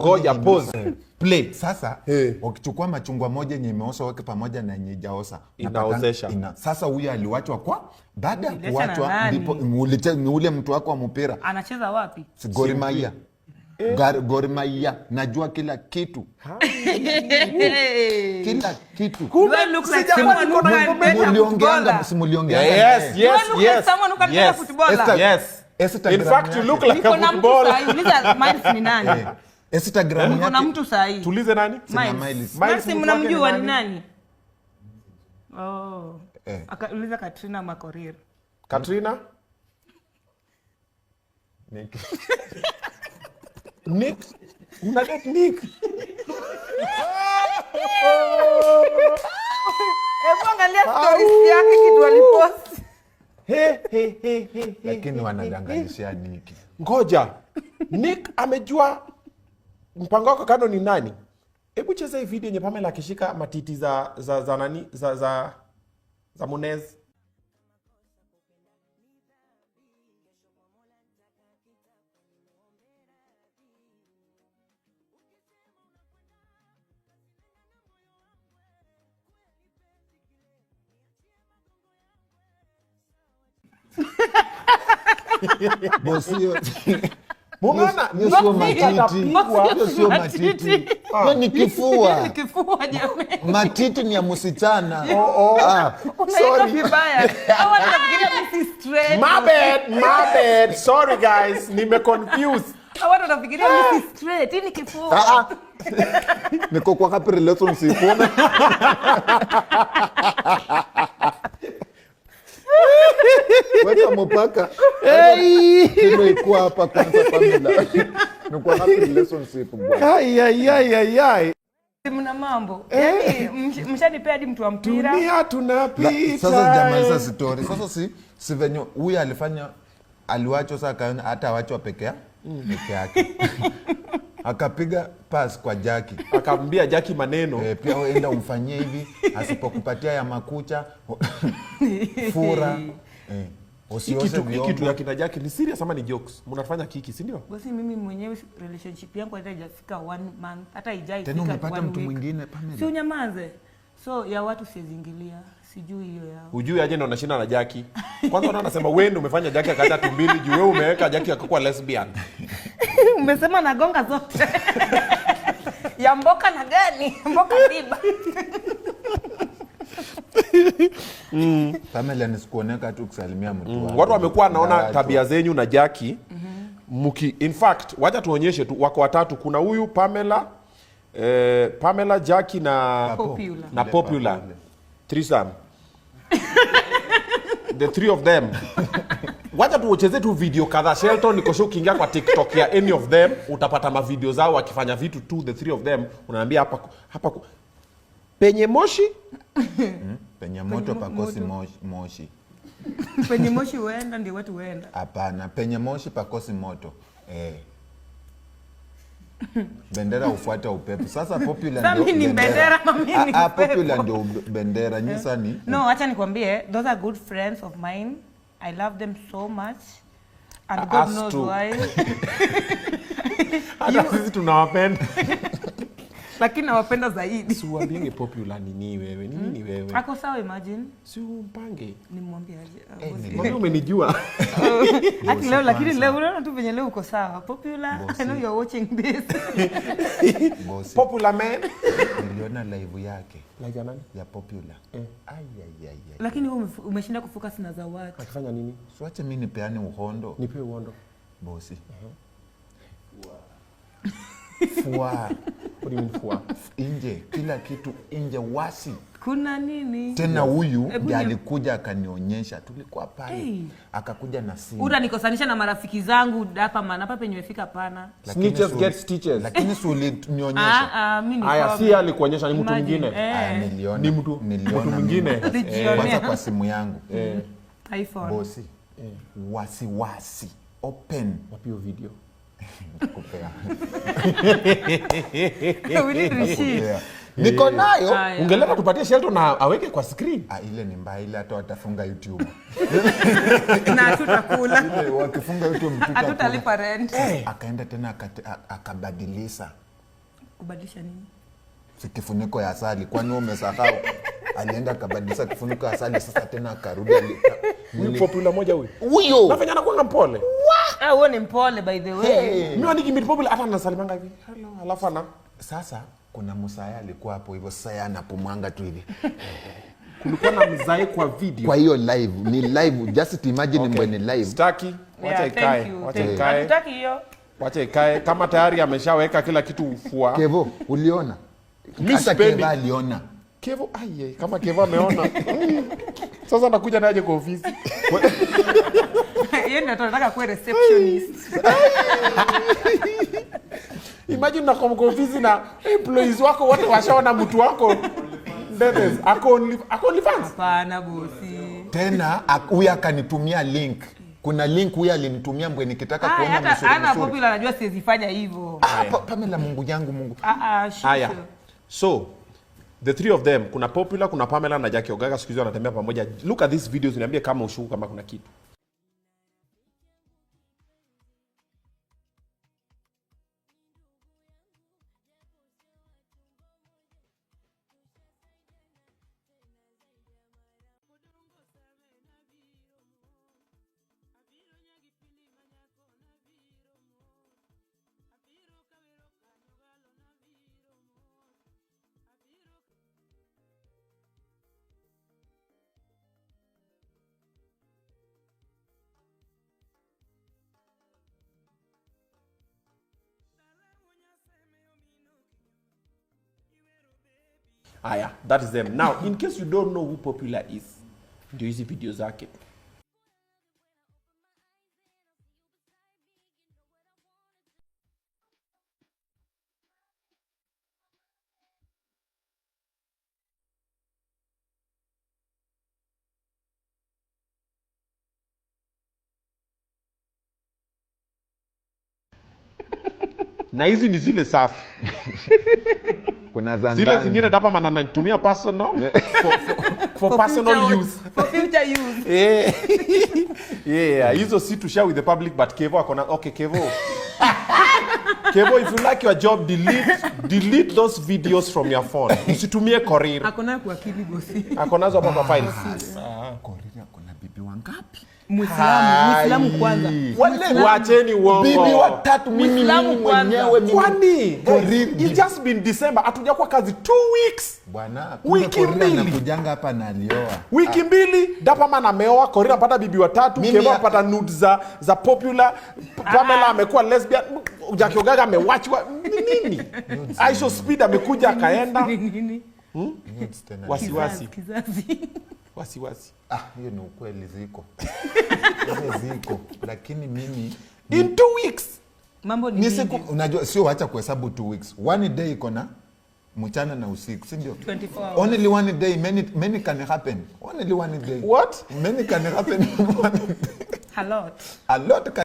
Ngoja, pause. Play. Sasa wakichukua machungwa moja yenye imeosa weke pamoja na yenye ijaosa, Inaozesha. Sasa huyo aliwachwa kwa baada ya Uliacha na kuwachwa nani? ndipo ni ule mtu wako wa mpira. Anacheza wapi? Si Gor Mahia. Gor Mahia, najua kila kitu. Kila kitu. Do I look like Sijakuwa someone niko who na can information. beat a Muliongea footballer? si muliongea? Yes, Do I yes, look like yes. someone who can beat a Yes. footballer? Esther- Yes. Instagram In fact, you yake. look like Niko a na mtu footballer. sahi. Uliza Miles ni nani? Instagram Niko na yake. mtu sahi. Tulize nani? Sina Miles. Miles. Miles Miles mtu wake mnamjua ni ni nani? nani? Oh. Eh. Akauliza Katrina Makorir. Katrina? Nick. Nick? Una date Nick? Hebu angalia stories yake kitu alipost. He, he, he, he, he. Lakini wanadanganishia Nick. Ngoja. Nick amejua mpango wako kando ni nani? Hebu cheza hii video yenye Pamela akishika matiti za nani? Za Munez. Boss, hiyo Mumeona? hiyo sio Nick matiti. atapigwa. Hiyo sio matiti. Hiyo ni kifua. Kifua jamani. Matiti ni ya msichana. Ah, Unaweka sorry. vibaya. Hawa wanafikiria mimi si straight. My bad, my bad. Sorry guys, nime confused. Hawa wanafikiria mimi si straight. Hii ni kifua. Ah, ah. Niko kwa happy relationship. Weka mpaka. Hilo ikuwa hapa kwanza Pamela. Niko kwa happy relationship bwana. Ai, ai, ai, ai, ai. Mna mambo. Yaani mshanipea hadi mtu wa mpira. Dunia tunapita. Sasa jamaliza story. Sasa si venye huyu alifanya aliwachwa sasa akaona hata awachwa peke yake. Akapiga pass kwa Jackie. Akamwambia Jackie maneno. Pia wewe enda umfanyie hivi, asipokupatia ya makucha, fura. Usioshe Hii vyombo. kitu ya kina Jackie ni serious ama ni jokes? Mnafanya kiki, si ndio? Basi mimi mwenyewe relationship yangu hata haijafika 1 month, hata haijaifika Tena umepata one mtu week. mwingine Pamela. Si unyamaze. So ya watu siweziingilia, sijui hiyo yao. Hujui aje ndo anashinda na Jackie. Kwanza unaona anasema wewe ndio umefanya Jackie akaacha tumbili juu wewe umeweka Jackie akakuwa lesbian. Umesema nagonga zote. Ya mboka na gani? Mboka tiba. Pamela nisikuoneka tu kusalimia mtu wako. Watu wamekuwa wanaona Watu. tabia zenyu na Jackie. Mki, in fact, wacha tuonyeshe tu wako watatu. Kuna huyu Pamela, Pamela, Jackie na Popular. Na Popular. Threesome. The three of them. Wacha tuocheze tu video kadhaa. Shelton, niko sure ukiingia kwa TikTok ya any of them utapata ma video zao wakifanya vitu tu, the three of them. Unaambia hapa penye moshi? Penye moto Penye pakosi moto. moshi. Penye moshi huenda ndio watu huenda. Hapana, penye moshi pakosi moto. Bendera hufuata upepo. Sasa Popular Sasa ndio mimi ni bendera. bendera, mimi ni upepo. Popular ndio bendera. Nyinyi sasa ni No, acha nikwambie, those are good friends of mine. I love them so much. And God Us knows too. why. Hata sisi tunawapenda. Lakini nawapenda zaidi. Si uambienge Popular ni nini wewe? Ni nini wewe? Ako sawa, imagine. Si umpange. Nimwambie aje? Bosi. Mwambie umenijua. Hadi leo, lakini leo unaona tu venye leo uko sawa. Popular, I know you're watching this. Bosi. Popular man. Niliona live yake. Live ya nani? Ya Popular. Ai, ai, ai, ai. Lakini wewe umeshinda kufocus na za watu. Akifanya nini? Siwache mimi nipeane uhondo. Nipe uhondo. Bosi. Fua. What do you mean fua? Nje, kila kitu nje wasi. Kuna nini? Tena huyu Hebu ndiye ni- alikuja akanionyesha. Tulikuwa pale. Hey. Akakuja na simu. Utanikosanisha na marafiki zangu hapa maana hapa penye nimefika pana. Lakini Snitches get stitches. Lakini si ulinionyesha. Mimi ni Aya, kwa- si alikuonyesha, ni mtu Imagine, mwingine. Niliona. Ni Niliona mtu mwingine. mimi. Nilijionea. Kwanza kwa simu yangu. iPhone. Bosi. Wasiwasi. Open. Wapi hiyo video? Nikupea. We need receipt. Nikupea. Niko nayo. Aya. Ungeleta tupatie Shelton na aweke kwa screen. Ile ni mbaya, ile hata watafunga YouTube. Na hatutakula. Ile wakifunga YouTube tutakula. Hatutalipa rent. Akaenda tena akabadilisha. Kubadilisha nini? Si kifuniko ya asali, kwani wewe umesahau? Alienda akabadilisha kifuniko ya asali, sasa tena akarudi. Huyu Popular moja huyu. Huyo. Nafanya anakuanga mpole. Ah, huo ni mpole by the way. Hey. Mimi nikimeet Popular hata anasalimanga hivi. Hello, alafu ana Sasa kuna Musaya alikuwa hapo hivyo, sasa yeye anapumwanga tu hivi. Kulikuwa na mzae kwa video. Kwa hiyo live, ni live, just imagine. Okay. Mbwe ni live. Sitaki, wacha Yeah, ikae, thank you, wacha thank you. ikae. Hatutaki hiyo. Wacha ikae kama tayari ameshaweka kila kitu ufua. Kevo, uliona? Mi Hata sipendi. Kevo aliona. Kevo, aiye, kama Kevo ameona. Sasa nakuja naje kwa ofisi? Yeye ndio tunataka kuwa receptionist. Imagine unakuwa kwa ofisi na employees wako wote washaona mtu wako. Ndetes, ako OnlyFans. Hapana bosi. Tena huyu akanitumia link. Kuna link huyu alinitumia mbwe nikitaka Ah, kuona hata msuri ana msuri. Popular anajua siwezi fanya hivyo. Ah, Pamela, Mungu yangu Mungu. Ah ah, shit. Haya. So, the three of them, kuna Popular, kuna Pamela na Jackie Ogaga siku hizi wanatembea pamoja. Look at these videos, niambie kama ushuku kama kuna kitu. Aya, that is them. Now, in case you don't know who Popular is, ndio hizi video zake. Na hizi ni zile safi. Kuna za Zile ndani. zingine Dapperman ananitumia personal for personal use. For future use. Yeah. Yeah, hizo si to share with the public, but Kevo akona, okay, Kevo. Kevo, if you like your job, delete those videos from your phone. Usitumie Korir. Akona kwa akili bosi. Akonazo hapa kwa files. Korir akona bibi wangapi? Muislamu, Muislamu kwanza. Wale Wacheni uongo. Bibi watatu mimi Muislamu mimi kwanza. mwenyewe mimi. Kwani? Korir. It's just been December. Hatujakuwa kazi 2 weeks. Bwana, kumbe Wiki Korir mbili. anakujanga hapa na alioa. Wiki mbili Dapperman ameoa, Korir apata bibi watatu, Mimi Kevo ya- apata nudes za Popular, Pamela amekuwa lesbian, Jackie Ogaga amewachwa. Ni nini? Aisha Speed amekuja akaenda. Nini? Nudes tena. Wasiwasi. Kizazi. Wasiwasi. Ah, hiyo ni ukweli ziko. Hizo ziko, lakini mimi In 2 weeks. Mambo ni ni siku, mingi. unajua sio wacha kuhesabu 2 weeks. One day iko na mchana na usiku, si ndio? 24 hours. Only one day, many, many can happen. Only one day. What? Many can happen. A lot. A lot can